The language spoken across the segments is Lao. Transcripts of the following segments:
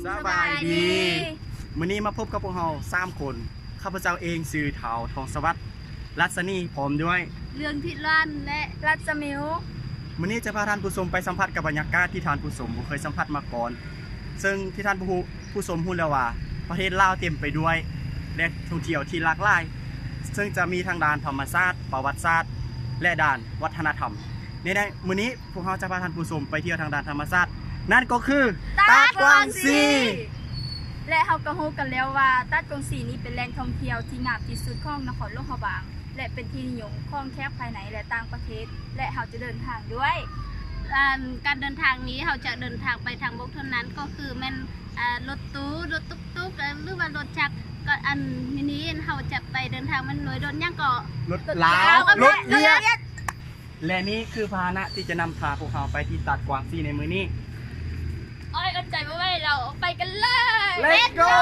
ສະບາຍດີ ມື້ນີ້ມາພົບກັບພວກເຮົາສາມຄົນ. ຂ້າພະເຈົ້າເອງຊື່ ທ້າວ ທອງສະຫວັດ ລັດສະນີ ພ້ອມດ້ວຍ ເລື່ອງທິດລັນ ແລະ ລັດສະມິວ. ມື້ນີ້ຈະພາທ່ານຜູ້ຊົມໄປສຳຜັດກັບບັນຍາກາດທີ່ທ່ານຜູ້ຊົມບໍ່ເຄີຍສຳຜັດມາກ່ອນ, ເຊິ່ງທີ່ທ່ານຜູ້ ຜູ້ຊົມຮູ້ແລ້ວວ່າ ປະເທດລາວເຕັມໄປດ້ວຍແຫຼ່ງທ່ອງທ່ຽວທີ່ຫຼາກຫຼາຍ, ເຊິ່ງຈະມີທັງດ້ານທຳມະຊາດ, ປະຫວັດສາດ ແລະ ດ້ານວັດທະນະທຳ. ໃນ ໃນມື້ນີ້ ພວກເຮົາຈະພາທ່ານຜູ້ຊົມໄປທ່ຽວທາງດ້ານທຳມະຊາດ, ນັ້ນກໍຄື ຕາດກວາງຊີ. ແລະ ເຮົາກໍຮູ້ກັນແລ້ວວ່າ ຕາດກວາງຊີນີ້ເປັນແຫຼ່ງທ່ອງທ່ຽວທີ່ງາມທີ່ສຸດຂອງນະຄອນຫຼວງພະບາງ ແລະ ເປັນທີ່ນິຍົມຂອງແຂກພາຍໃນ ແລະ ຕ່າງປະເທດ, ແລະ ເຮົາຈະເດີນທາງດ້ວຍ ອັນ ການເດີນທາງນີ້ ເຮົາຈະເດີນທາງໄປທາງບົກເທົ່ານັ້ນ, ກໍຄືແມ່ນ ອ່າ ລົດຕູ້, ລົດຕຸກຕຸກ ຫຼືວ່າລົດຈັກ, ກໍອັນ ມື້ນີ້ເຮົາຈະໄປເດີນທາງແມ່ນໂດຍລົດຫຍັງເກາະ? ລົດລາວ ລົດວຽດ. ແລະນີ້ຄືພາຫະນະທີ່ຈະນຳພາພວກເຮົາໄປທີ່ຕາດກວາງຊີໃນມື້ນີ້. ໂອ້ຍ ອົດໃຈບໍ່ໄຫວແລ້ວ, ໄປກັນເລີຍ. Let's go!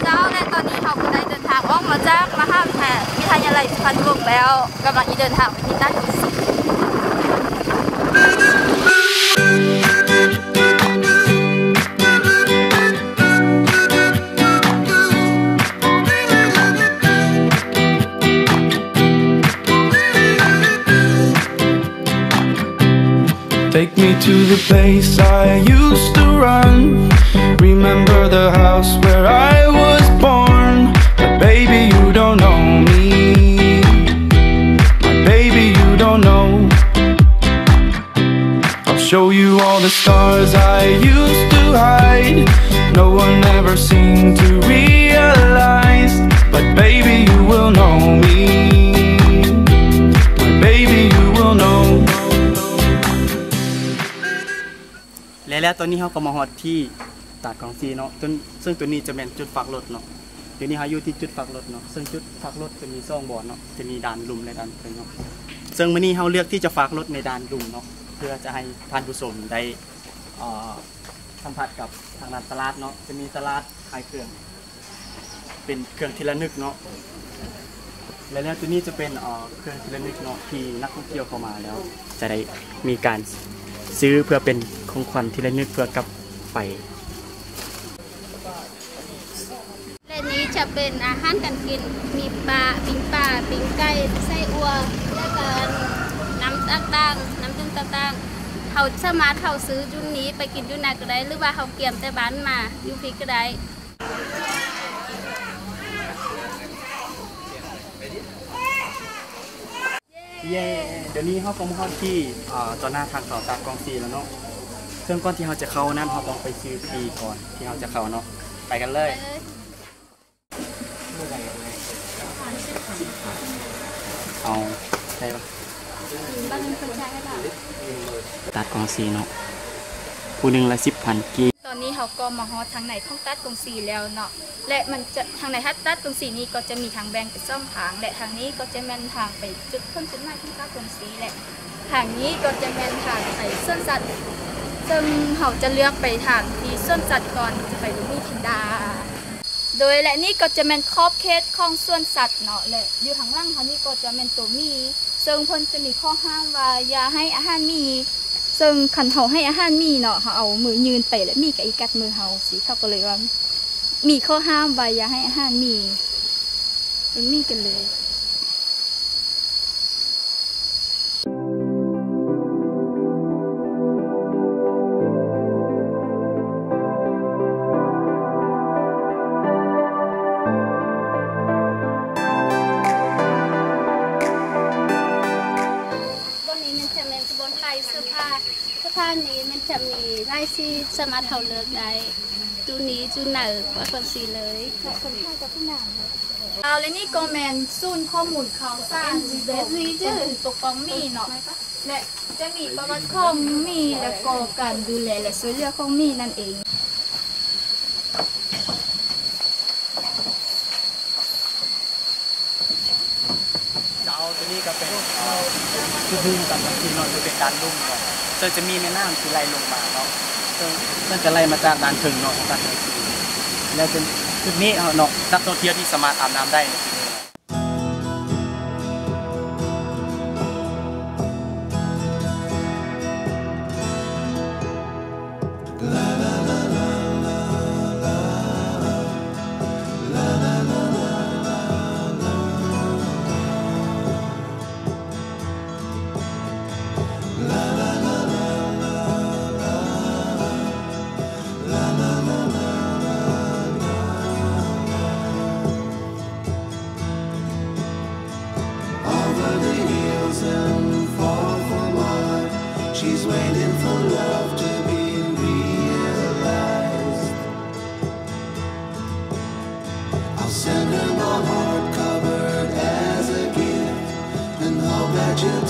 ເຈົ້າ ແລະຕອນນີ້ເຮົາກໍໄດ້ເດີນທາງອອກມາຈາກມະຫາວິທະຍາໄລສຸພານຸວົງແລ້ວ, ກຳລັງຈະເດີນທາງໄປທີ່ຕາດກວາງຊີ. Take me to the place I used to run. Remember the house where I was born. But baby, you don't know me. My baby, you don't know. I'll show you all the stars I used to hide. No one ever seemed to realize. But baby, you will know me. My baby, you will know. ແລະ ແລ້ວຕອນນີ້ເຮົາກໍມາຮອດທີ່ຕາດກວາງຊີເນາະ, ເຊິ່ງ ເຊິ່ງໂຕນີ້ຈະແມ່ນຈຸດຝາກລົດເນາະ. ດຽວນີ້ເຮົາຢູ່ທີ່ຈຸດຝາກລົດເນາະ, ເຊິ່ງຈຸດຝາກລົດຈະມີສອງບ່ອນເນາະ, ຈະມີດ້ານລຸ່ມ ແລະ ດ້ານເທິງເນາະ. ເຊິ່ງມື້ນີ້ເຮົາເລືອກທີ່ຈະຝາກລົດໃນດ້ານລຸ່ມເນາະ, ເພື່ອຈະໃຫ້ທ່ານຜູ້ຊົມໄດ້ ເອີ ສຳຜັດກັບທາງດ້ານຕະຫຼາດເນາະ, ຈະມີຕະຫຼາດຂາຍເຄື່ອງ ເປັນເຄື່ອງທີ່ລະນຶກເນາະ. ແລະ ແລ້ວໂຕນີ້ຈະເປັນ ເອີ ເຄື່ອງທີ່ລະນຶກເນາະ, ທີ່ນັກທ່ອງທ່ຽວເຂົ້າມາແລ້ວຈະໄດ້ມີການຊື້ເພື່ອເປັນຂອງຂວັນທີ່ລະນຶກເພື່ອກັບໄປ. ແລະນີ້ຈະເປັນອາຫານການກິນ, ມີປາ, ປີ້ງປາ, ປີ້ງໄກ່, ໄສ້ອົ່ວ ແລະກະນ້ຳຕ່າງໆ, ນ້ຳດື່ມຕ່າງໆ. ເຮົາສາມາດເຂົ້າຊື້ຢູ່ນີ້ໄປກິນຢູ່ນັ້ນກໍໄດ້ ຫຼືວ່າເຮົາກຽມແຕ່ບ້ານມາຢູ່ພີ້ກໍໄດ້. ເຢ້ ດຽວນີ້ເຮົາກໍມາຮອດທີ່ ອ່າ ຕໍ່ໜ້າທາງເຂົ້າຕາດກວາງຊີແລ້ວເນາະ. ເຊິ່ງກ່ອນທີ່ເຮົາຈະເຂົ້ານັ້ນ ເຮົາຕ້ອງໄປຊື້ປີ້ກ່ອນທີ່ເຮົາຈະເຂົ້າເນາະ. ໄປກັນເລີຍ. ເອົາ ໄດ້ປະ? ຕາດກວາງຊີເນາະ, ຜູ້ໜຶ່ງລະສິບພັນກີບ. ຕອນນີ້ເຮົາກໍມາຮອດທາງໃນຂອງຕາດກວາງຊີແລ້ວເນາະ ແລະ ມັນຈະ ທາງໃນຕາດກວາງຊີນີ້ກໍຈະມີທາງແບ່ງເປັນສອງທາງ ແລະ ທາງນີ້ກໍຈະແມ່ນທາງໄປຈຸດ ເຖິງຈຸດໝາຍຂອງຕາດກວາງຊີ ແລະ ທາງນີ້ກໍຈະແມ່ນທາງໄປສວນສັດ, ເຊິ່ງເຮົາຈະເລືອກໄປທາງທີ່ສວນສັດກ່ອນ ຈະໄປດູໝີແພນດ້າ. ໂດຍ ແລະ ນີ້ກໍຈະແມ່ນຂອບເຂດຂອງສວນສັດເນາະ ແລະ ຢູ່ທາງຫຼັງເຮົານີ້ກໍຈະແມ່ນໂຕໝີ, ເຊິ່ງເພິ່ນຈະມີຂໍ້ຫ້າມວ່າຢ່າໃຫ້ອາຫານໝີ, ເຊິ່ງຄັນເຮົາໃຫ້ອາຫານໝີເນາະ ເຮົາເອົາມືຍື່ນໄປ ແລະ ໝີກໍອີກັດມືເຮົາຊີ້, ເຂົາກໍເລີຍວ່າມີຂໍ້ຫ້າມວ່າຢ່າໃຫ້ອາຫານໝີ. ເບິ່ງໝີກັນເລີຍ. ບ່ອນນີ້ແມ່ນຈະແມ່ນບ່ອນຂາຍເສື້ອຜ້າ, ເສື້ອຜ້ານີ້ແມ່ນຈະມີຫຼາຍສີ ສາມາດເຮົາເລືອກໄດ້. ຕູ້ນີ້ຈູ່ໜາວກວ່າຄົນສີເລີຍ. ເອົາ ແລະ ນີ້ກໍແມ່ນສູນຂໍ້ມູນຂ່າວສານ ເດດຊີ ເຊິ່ງປົກປ້ອງໝີເນາະ ແລະ ຈະມີປະຫວັດຂອງໝີ ແລະ ກໍການດູແລ ແລະ ຊ່ວຍເຫຼືອຂອງໝີນັ້ນເອງ. ເຈົ້າ ຕົວນີ້ກໍເປັນ ເອີ ຈຸດໜຶ່ງຂອງຕາດກວາງຊີເນາະ ຈະເປັນດ້ານລຸ່ມເນາະ ເຊິ່ງຈະມີແມ່ນ້ຳທີ່ໄຫຼລົງມາເນາະ ເຊິ່ງ ເຊິ່ງຈະໄຫຼມາຈາກດ້ານເທິງເນາະ ຂອງຕາດກວາງຊີ ແລ້ວຈະ ຈຸດນີ້ເນາະ ນັກທ່ອງທ່ຽວທີ່ສາມາດອາບນ້ຳໄດ້ໃນຈຸດນີ້ເນາະ.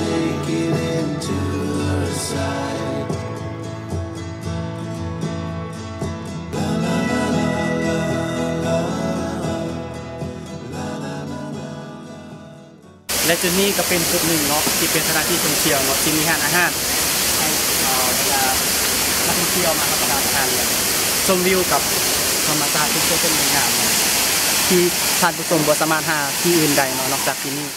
Take it into her side. ແລະ ຈຸດນີ້ກໍເປັນຈຸດໜຶ່ງເນາະ ທີ່ເປັນສະຖານທີ່ທ່ອງທ່ຽວເນາະ ທີ່ມີຮ້ານອາຫານໃຫ້ ເອີ ບັນດານັກທ່ອງທ່ຽວມາຮັບປະທານອາຫານ ແລະ ຊົມວິວກັບທຳມະຊາດທີ່ສວຍງາມເນາະ ທີ່ທ່ານຜູ້ຊົມບໍ່ສາມາດຫາທີ່ອື່ນໄດ້ເນາະ ນອກຈາກທີ່ນີ້.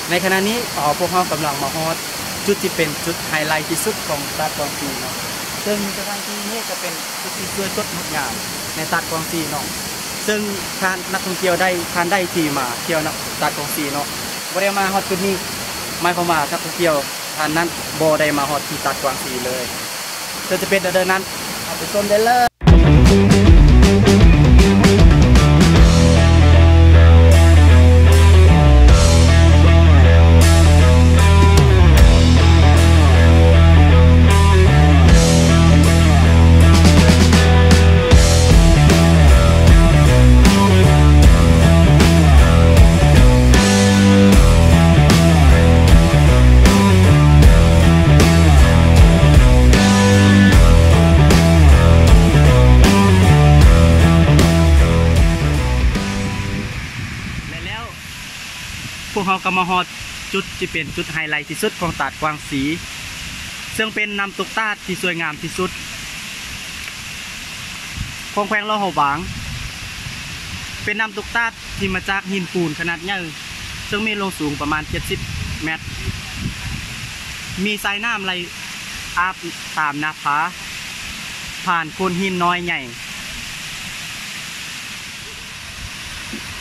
ໃນຂະນະນີ້ ເອີ ພວກເຮົາກຳລັງມາຮອດຈຸດທີ່ເປັນຈຸດໄຮໄລທີ່ສຸດຂອງຕາດກວາງຊີເນາະ ເຊິ່ງສະຖານທີ່ນີ້ຈະເປັນຈຸດທີ່ສວຍສົດງົດງາມໃນຕາດກວາງຊີເນາະ ເຊິ່ງທ່ານນັກທ່ອງທ່ຽວໃດທ່ານໃດທີ່ມາທ່ຽວນະຕາດກວາງຊີເນາະ ບໍ່ໄດ້ມາຮອດຈຸດນີ້ ໝາຍຄວາມວ່ານັກທ່ອງທ່ຽວທ່ານນັ້ນບໍ່ໄດ້ມາຮອດທີ່ຕາດກວາງຊີເລີຍ. ເຊິ່ງຈະເປັນແນວໃດນັ້ນ ເຮົາໄປຊົມໄດ້ເລີຍ. ແລະແລ້ວ ພວກເຮົາກໍມາຮອດຈຸດທີ່ເປັນຈຸດໄຮໄລທີ່ສຸດຂອງຕາດກວາງຊີ ເຊິ່ງເປັນນ້ຳຕົກຕາດທີ່ສວຍງາມທີ່ສຸດຂອງແຂວງຫຼວງພະບາງ. ເປັນນ້ຳຕົກຕາດທີ່ມາຈາກຫີນປູນຂະໜາດໃຫຍ່ ເຊິ່ງມີລວງສູງປະມານເຈັດສິບແມັດ ມີສາຍນ້ຳໄຫຼອາບຕາມໜ້າຜາ ຜ່ານໂຂດຫີນນ້ອຍໃຫຍ່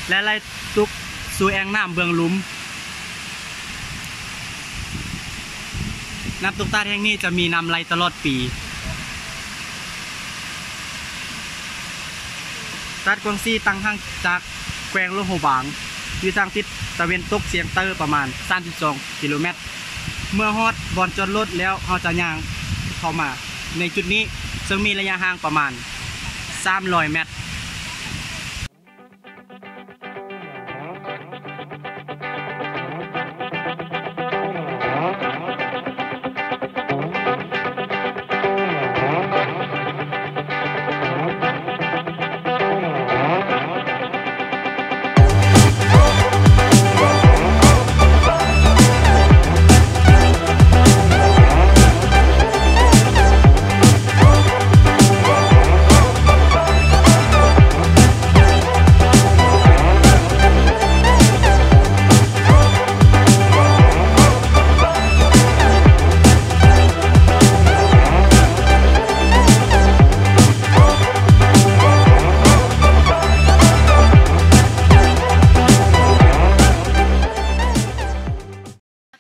ແລະໄຫຼຕົກສູ່ແອ່ງນ້ຳເບື້ອງລຸ່ມ. ນ້ຳຕົກຕາດແຫ່ງນີ້ຈະມີນ້ຳໄຫຼຕະຫຼອດປີ. ຕາດກວາງຊີຕັ້ງຫ່າງຈາກແຂວງຫຼວງພະບາງ ຢູ່ທາງທິດຕາເວັນຕົກສຽງໃຕ້ປະມານສາມສິບສອງກິໂລແມັດ. ເມື່ອຮອດບ່ອນຈອດລົດແລ້ວ ເຮົາຈະຍ່າງເຂົ້າມາໃນຈຸດນີ້ ເຊິ່ງມີໄລຍະຫ່າງປະມານສາມຮ້ອຍແມັດ.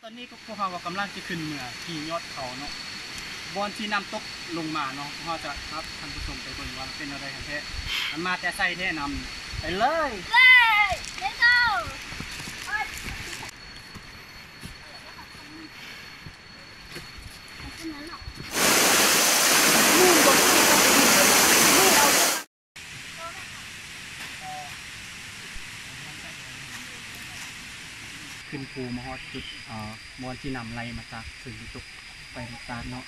ຕອນນີ້ພວກເຮົາກໍກຳລັງຈະຂຶ້ນເມືອທີ່ຍອດເຂົາເນາະ ບ່ອນທີ່ນ້ຳຕົກລົງມາເນາະ. ພວກເຮົາຈະພາທ່ານຜູ້ຊົມໄປເບິ່ງວ່າມັນເປັນແນວໃດກັນແທ້ ມັນມາແຕ່ໃສແທ້ນ້ຳນີ້. ໄປເລີຍ ເລີຍ Let's go. ຂຶ້ນພູມາຮອດຈຸດ ເອີ ບ່ອນທີ່ນ້ຳໄຫຼມາຈາກເຊິ່ງທີ່ຕົກໄປໃນຕາດເນາະ.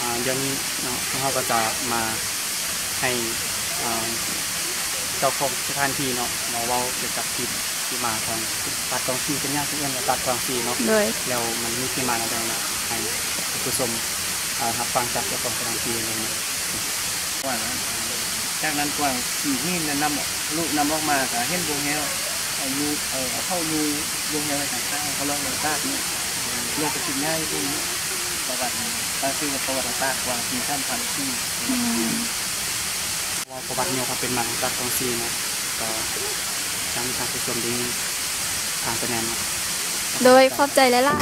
ອ່າ ດຽວນີ້ເນາະ ພວກເຮົາກໍຈະມາໃຫ້ ອ່າ ເຈົ້າຂອງສະຖານທີ່ເນາະ ມາເວົ້າກ່ຽວກັບທີ່ ທີ່ມາຂອງຕາດກວາງຊີ ເປັນຫຍັງເພິ່ນເອີ້ນວ່າຕາດກວາງຊີເນາະ. ໂດຍ ແລ້ວມັນມີທີ່ມາແນວໃດເນາະ ໃຫ້ທ່ານຜູ້ຊົມ ອ່າ ຮັບຟັງຈາກເຈົ້າຂອງສະຖານທີ່ເລີຍເນາະ. ວ່າ ຈາກນັ້ນກວາງຂີ້ຫີນນັ້ນນຳ ທະລຸນຳອອກມາ ກະເຫັນບົວແຫ້ວ ເອົາຢູ່ ເອົາ ເອົາເຂົ້າຢູ່ບົວແຫ້ວໄວ້ທາງຂ້າງ ເຂົາເອີ້ນວ່າຕາດນີ້ ລົງໄປກິນຫຍ້າຢູ່ພຸ້ນ ປະຫວັດ ຕັ້ງຊື່ວ່າປະຫວັດຕາດກວາງຊີສາມພັນປີ. ອືມ ເວົ້າປະຫວັດຫຍໍ້ຄວາມເປັນມາຂອງຕາດກວາງຊີເນາະ ກໍຈະໃຫ້ທ່ານຜູ້ຊົມໄດ້ຟັງໄປນຳເນາະ. ໂດຍ ຂອບໃຈຫຼາຍໆ.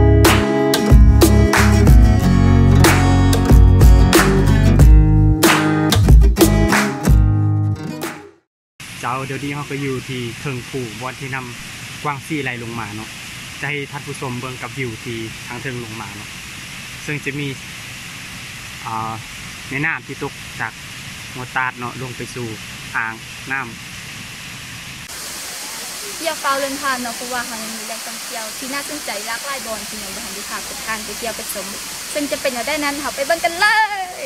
ເ ເອົາ ດຽວນີ້ເຮົາກໍຢູ່ທີ່ເທິງພູ ບ່ອນທີ່ນ້ຳກວາງຊີໄຫຼລົງມາເນາະ. ຈະໃຫ້ທ່ານຜູ້ຊົມເບິ່ງກັບວິວທີ່ທາງເທິງລົງມາເນາະ, ເຊິ່ງຈະມີ ອ່າ ແມ່ນ້ຳທີ່ຕົກຈາກຫົວຕາດເນາະ ລົງໄປສູ່ອ່າງນ້ຳ. ຢ່າຟ້າວເດີນຜ່ານເນາະ, ເພາະວ່າເຮົາຍັງມີແຫຼ່ງທ່ອງທ່ຽວທີ່ໜ້າສົນໃຈຫຼາກຫຼາຍບ່ອນທີ່ຍັງບໍ່ທັນໄດ້ພາພວກທ່ານໄປທ່ຽວໄປຊົມ, ເຊິ່ງຈະເປັນແນວໃດນັ້ນ ເຮົາໄປເບິ່ງກັນເລີ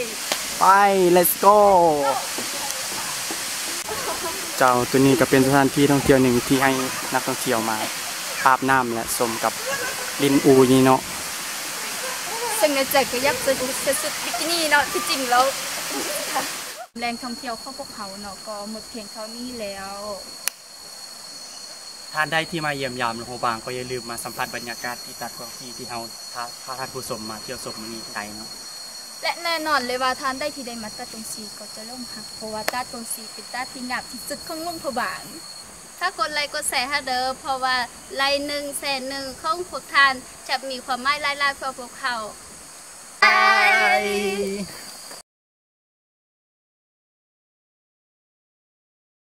ຍ. ໄປ let's go. ເຈົ້າ ໂຕນີ້ກໍເປັນສະຖານທີ່ທ່ອງທ່ຽວໜຶ່ງທີ່ໃຫ້ນັກທ່ອງທ່ຽວມາອາບນ້ຳ ແລະ ຊົມກັບລິນອູ່ນີ້ເນາະ. ເຊິ່ງໃນໃຈກໍຢາກຈະເສື້ອຊຸດບິກິນີເນາະ, ທີ່ຈິງແລ້ວ ແຫຼ່ງທ່ອງທ່ຽວຂອງພວກເຮົາເນາະ ກໍໝົດພຽງເທົ່ານີ້ແລ້ວ. ທ່ານໃດທີ່ມາຢ້ຽມຢາມຫຼວງພະບາງ ກໍຢ່າລືມມາສຳຜັດບັນຍາກາດທີ່ຕາດກວາງຊີທີ່ເຮົາພາ ພາທ່ານຜູ້ຊົມມາທ່ຽວຊົມມື້ນີ້ໄດ້ເນາະ. ແລະ ແນ່ນອນເລີຍວ່າທ່ານໃດທີ່ໄດ້ມາຕາດກວາງຊີກໍຈະຫຼົງຮັກ, ເພາະວ່າຕາດກວາງຊີເປັນຕາດທີ່ງາມທີ່ສຸດຂອງຫຼວງພະບາງ. ຝາກກົດໄລກົດແຊໃຫ້ເດີ, ເພາະວ່າໄລໜຶ່ງແຊໜຶ່ງຂອງພວກທ່ານຈະມີຄວາມໝາຍຫຼາຍໆ ເພື່ອພວກເຮົາ. ໄປ.